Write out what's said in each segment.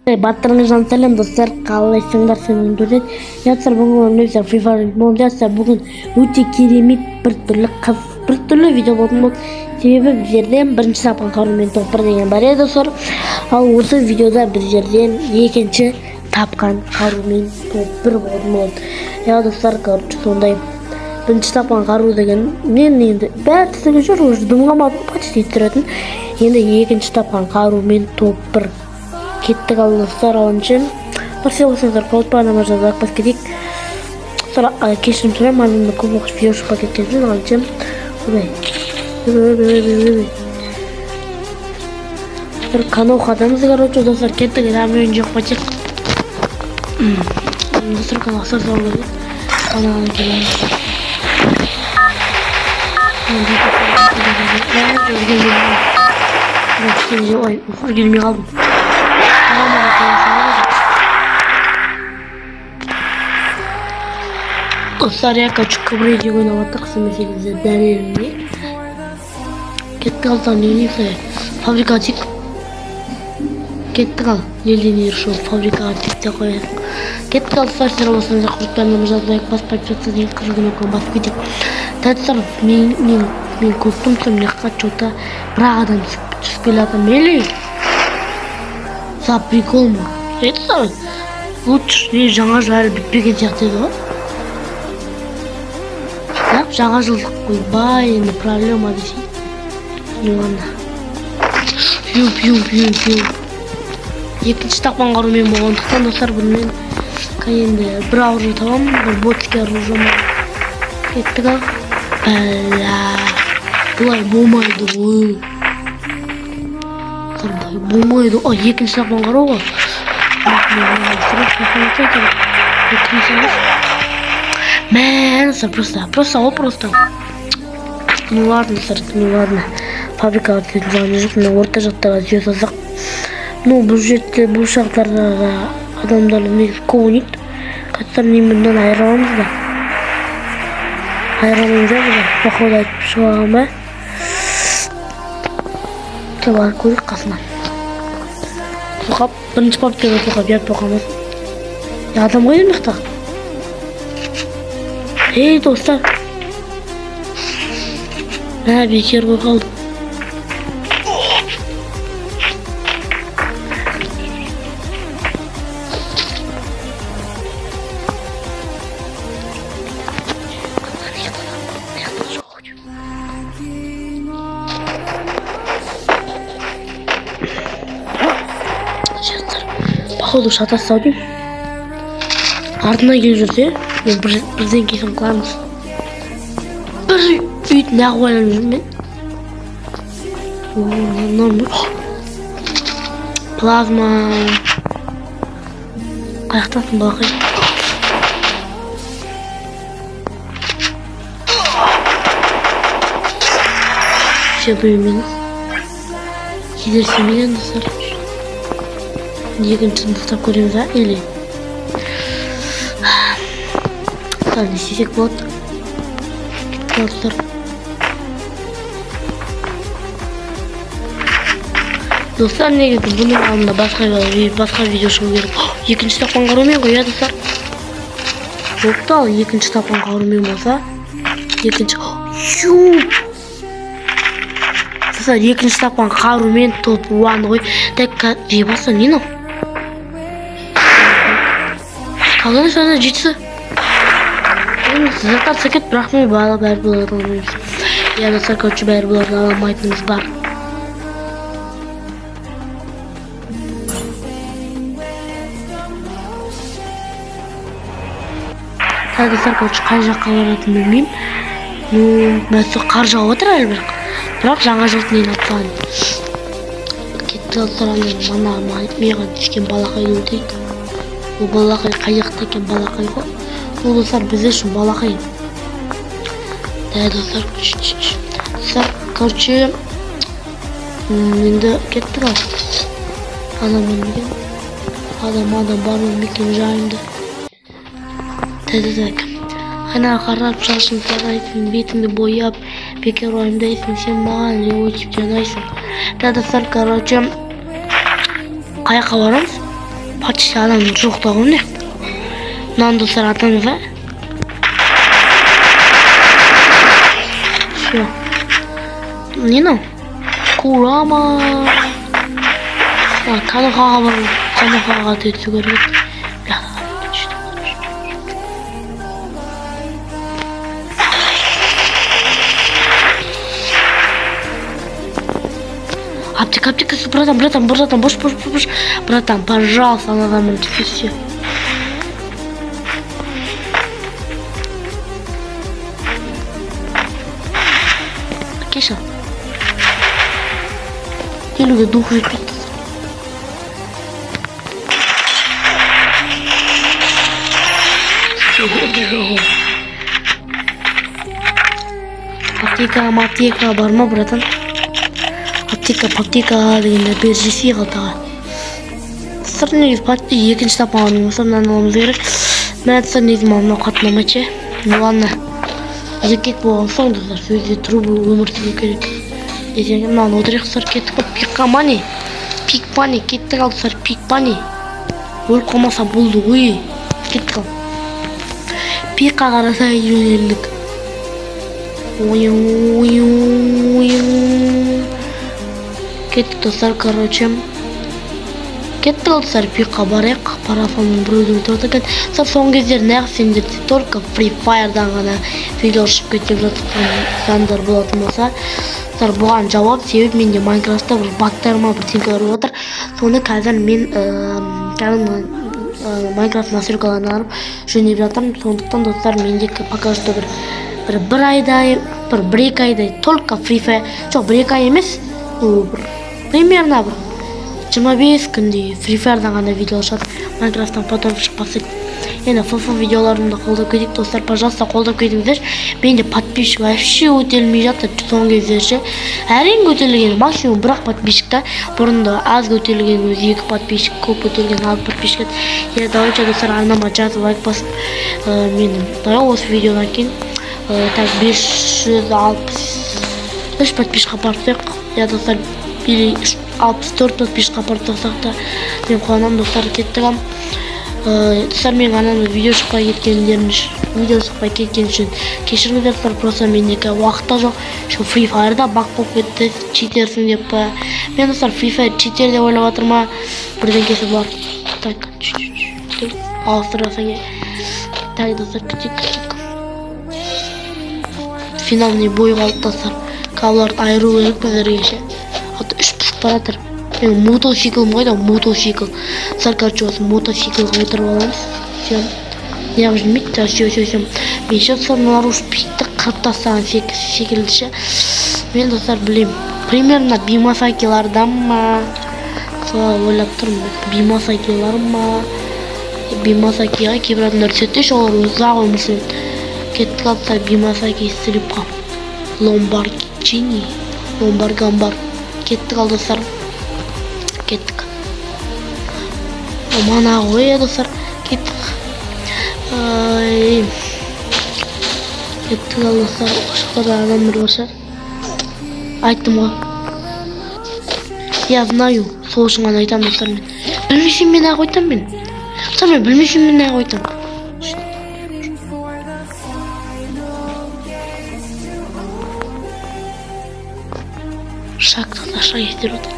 Баттырыңыз сәлем достар, қалайсыңдар, сенің көрсет. Достар, бүгін ойнаймыз Free Fire болды. Достар, бүгін өте керемет бір түрлі қыз, бір түрлі видео болатын болды. Себебі біздерден бірінші тапқан қарумен топ 1 деген бар еді, достар. Ал осы видеода біздерден екінші тапқан қарумен топ 1 болатын болды. Я достар, короче, сондай бірінші тапқан қару деген мен енді бәрі түсінген шығар, уже дым қалмады почти тұратын. Енді екінші тапқан қарумен топ 1 кеттік. Ал достар, алыншы бір болсаңыздар, қолдап жазып басып кетейік. Кешірім сұраймын, алдында көп уақыт видео шықпай кеткен үшін. Алыншы бір канал қадамыз, короче, достар, кеттік. Рамен жоқ кетейік. Достар, канал сұрап каналына келеміз. Ой, үлгермей қалдым. Достар, я хочу кабрейдик ойнап жатырық, смс дәлеліне. Кеттік ал, не фабрикаға тиік. Кеттік ал, елден ерші фабрикаға тиік те қояйық. Кеттік ал, достар, сіздер болсаңыздар, құрметті жазып лайк басып, подписаться деген қызыл кнопканы басып кетейік. Достар, мен көріп тұрмын, мына жаққа что-то бір адам түсіп келе жатыр. Мейлі. За прикол ма? Это лучше не жаңа жыл әлі бітпеген сияқты еді ғой. Так, жаңа жылдық ойбай, енді проблема десей. Ну ладно. Пью, пью, пью, пью. Екінші тапқан қарумен болғандықтан, достар, бұнымен енді бір оружие табамын, бір ботский оружие ма. Кеттік ал. Бәлә. Бұлай болмайды ғой. Болмайды. А, екінші тапқан қару ғой. Мә, просто, просто, ол просто. Ну ладно, сэр, ну ладно. Фабрикаға түсетін жағын жоқ, мына орта жақтарға түсе салсақ. Ну, бұл жерде, бұл жақтарда да адамдар негізі көп ойнайды. Қазір мен бұндан айырыламыз ба? Айырыламыз ба? Походу айтып шыға алған ба? Барып көрейік қасынан. Тоқап, бірінші папкаға тоқап, ұят болып қалмасын. Адам қайда мына жақта? Ей, достар. Мә, бекер қой қалды. Походу шатасты ау деймін. Артына келіп жүрсе, мен бірден кесім қыламыз. Бір үйт неғып ойланып жүрмін мен. Плазма. Қаяқтасың, балақай? Все, минус. Кездерсе достар. Екіншісін ұстап көреміз, а? Или не істесек болады? Достар, достар, негізі бұның алдында басқа видео шығу керек. Екінші тапқан қарумен ғой, иә, достар? Бопты, ал екінші тапқан қарумен болса, екінші достар, екінші тапқан қарумен топ 1 ғой. Так, жебаса, не мынау? Қалған саны жетісі. Заттар сәкет, бірақ мен бала бәрі бұларды алмаймыз. Я, достар, короче, бәрі бұларды ала алмайтынымыз бар. Так, достар, короче, қай жаққа баратынын білмеймін. Ну, бәсі қар жауып отыр әлі бірақ. Бірақ жаңа жылдың нені алып тастаған. Кетті, достар, ана маған түскен балақайды өлтірейік. Ол балақай қай жақта екен, балақай ғой. Ол, достар, біз үшін балақай. Да, достар, достар, короче, енді кеттік ал. Адам бар ма екен? Адам бар ма екен жайымды? Так. Айнаға қарап шашын тарайсың, бетіңді бояп, бекер уайымдайсың, сен маған өтіп жанайсың. Да, достар, короче, қай жаққа барамыз? Почти адам жоқ та ғой мына жақта. Мынаны достар атамыз, а? Все. Не мынау? Курама. Канахаға бару, Канахаға түсу керек. Аптека, аптека, братан, братан, братан, бош, бош, бош, братан, пожалуйста, анадан все. Кеша. Келуге дух жетпейді. Аптека, аптека бар ма, братан? Аптека, аптека дегенде бер жесей қалтаға. Сыр негізі почти екінші тапқан болса мынаны алуымыз керек. Мә, достар, негізі маған мынау қатты ұнамайды ше. Ну ладно. Еркек болған соң, достар, сөзде тұрып өмір сүру керек. Десең, мынаны отырайық, достар, кеттік қой. Пикқа мани. Пик пани, кеттік ал, достар, пик пани. Өліп қалмаса болды ғой. Кеттік ал. Пикқа қараса жөнелдік. Ой, ой, ой. Кеттік, достар, короче. Кеттік ал, достар, пикқа барайық. Парафонның біреудің тұрады екен. Достар, соңғы кездері неғып сендерде только Free Fire'дан ғана видео шығып кетіп жатқан жандар болатын болса, достар, бұған жауап себеп менде Майнкрафтта бір багтар ма бірдеңелер болып жатыр. Соны қазір мен кәдімгі Майнкрафт настройкаларын алып жөндеп жатырмын. Сондықтан, достар, менде пока что бір айдай, бір екі айдай только Free Fire, жоқ, бір екі ай емес, бір примерно бір 25 күндей Free Fire'дан ғана видео шығады. Майнкрафттан потом шықпаса. Енді ФФ видеоларымды қолдап кетейік, достар, пожалуйста, қолдап кетіңіздерші. Менде подписчик вообще көтерілмей жатыр соңғы кездері ше. Әрең көтерілген, максимум бір-ақ подписчик та. Бұрында аз көтерілген өзі 2 подписчик, көп көтерілген 6 подписчик еді. Енді давайте, достар, арнама жазып лайк басып, мен давай осы видеодан кейін, так 563 подписчикқа барсақ, я, достар, или 64 подписчикқа барып тұрсақ та мен қуанамын, достар, кеттік ам. Достар, менің арнамда видео шықпай кеткендерін видео шықпай кеткен үшін кешіріңіздер, достар, просто менде уақыт та жоқ. Шу Free Fire'да баг болып кетті, читерсің деп па. Мен, достар, Free Fire читер деп ойлап жатыр ма, бірдеңкесі бар. Так, чуть-чуть ауыстырасың. Так, достар, күтейік, күтейік. Финальный бой қалды, достар. Кабларды айыру керек біздерге ше. Аты үш пысып бара жатыр. Менің мотоциклім қайда? Мотоцикл. Достар, короче, осы мотоциклға отырып аламыз. Все. Неғып жүрмейді? Так, все, все, все. Мен ше, достар, мыналар уж пикті қырып тастаған секілді ше. Мен, достар, білемін. Примерно Бимасакилардан ма? Солай ойлап тұрмын. Бимасакилар ма? Бимасакиға кейбір адамдар түседі де, олар ұзақ өмір сүреді. Кеттік ал, достар, Бимасаки слипқа. Ломбарджини. Ломбаргамбар. Кеттік ал, достар. Кеттік. Мана ғой, достар. Кеттік. Ай. Кеттік ал, достар. Шыққанда адамдар бар шығар. Айттым ғой. Я знаю. Сол үшін ғана айтамын, достар, мен. Білмесем мен ақ айтамын мен. Достар, мен білмесем мен ақ айтамын. Шаг, достар, шаг естіліп отыр.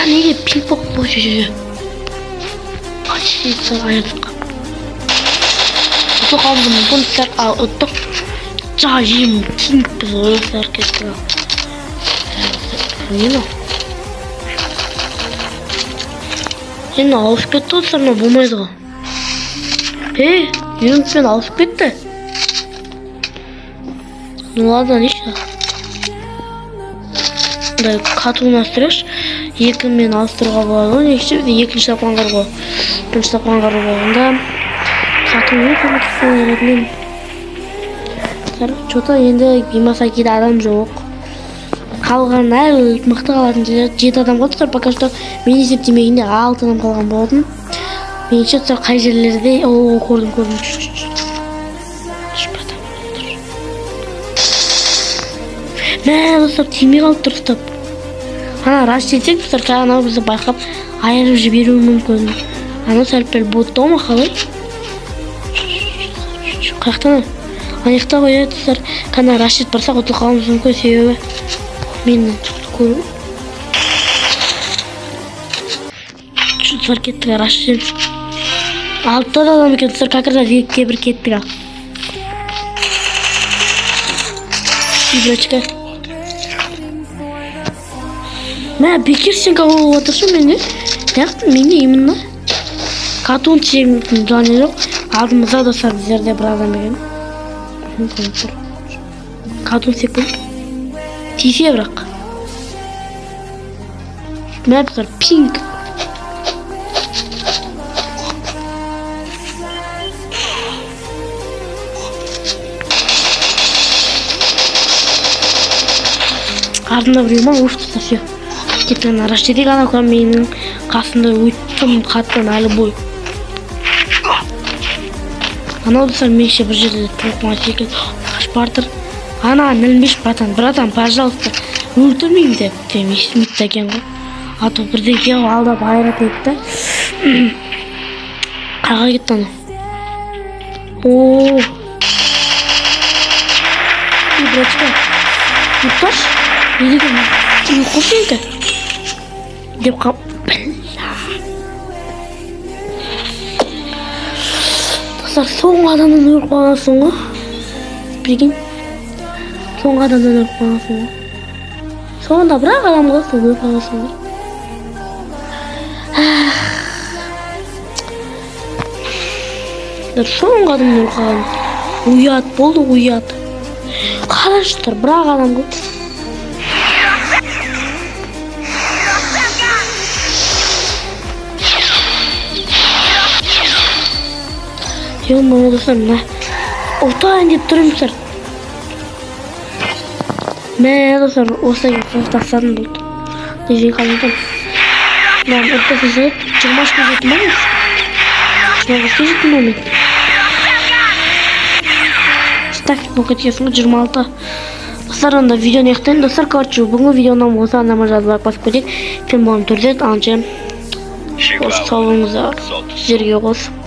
Неге пинг-понг болып жүр? Почти айырдық. Ұтып қалуымыз мүмкін, достар. Ал ұттық. Жайым кингпіз ғой, достар, кеттік. Не мынау? Енді ауысып кетті, достар, мынау болмайды ғой. Ей, юнитпен ауысып кетті. Ну ладно, ничего. Мындай катуын ауыстырайықшы. Екімен ауыстыруға болады ғой. Негізі бізде екінші тапқан қар ғой. Бірінші тапқан қар болғанда катуын көмектескен ретінде. Чё-то енді Бимасакида адам жоқ. Қалған әлі мықты қалатын жерлер 7 адам ғой достар. Пока что мен есептемегенде 6 адам қалған болатын. Меніңше достар қай жерлерде. О, көрдім. Мә, достар тимей қалды дұрыстап. Ана раш етсек достар, анау бізді байқап айырып жіберуі мүмкін. Анау сәл-пәл ботты ма қалай? Қаяқтан? Ана жақта ғой, достар. Қана раш етіп барсақ ұтылып қалуымыз мүмкін, себебі мені көру. Достар кеттік, раш етеміз. 6 адам екен достар, как раз 2-ге 1 кеттік. Брачка. Мә, бекер сен кого отырсың менде? Неғып менде именно катун тиемін желание жоқ. Алдымызда достар біздерде бір адам екен. Катун секпін. Тисе бірақ. Мә, достар, пинг. Артында біреу ма? Уф, достар, все. Кеттік, ана раш етейік. Ана көр менің қасымда өттім қатты әлі бой. Анау достар меніңше бір жерде тұрып секілді қашып бара жатыр. Ана ілінбеші, братан, братан, пожалуйста, өлтірмеймін деп естімейді екен ғой. А то бірдеңе алдап айыратын еді да. Қайға кетті анау? О, братишка, ұйықташы. Не деген ұйқы сенікі деп қап. Достар, соңғы адамнан өліп қалғансың ғой. Прикинь, соңғы адамнан өліп қалғансың ғой. Соңында бір-ақ адам ғой, сол өліп қалғансың ғой. Соңғы адамнан өліп қалған. Ұят болды, ұят. Қарашы, бір-ақ адам ғой. Ё-моё, достар, мына ұтайын деп тұрмын, достар. Мә, достар, осылай тастадым болды. Нежен қалдым. Мына ұрттасы жігіт, 20-ға жеттім ба мен? 20-ға жеттім ба мен? Так, болып кеткенсің ғой, 26. Достар, онда видеоны аяқтайын. Достар, короче, бүгінгі видеоны осы арнама жазып лайк басып кетейік. Сен болған түрде, анша сау болыңыздар. Сіздерге қосып.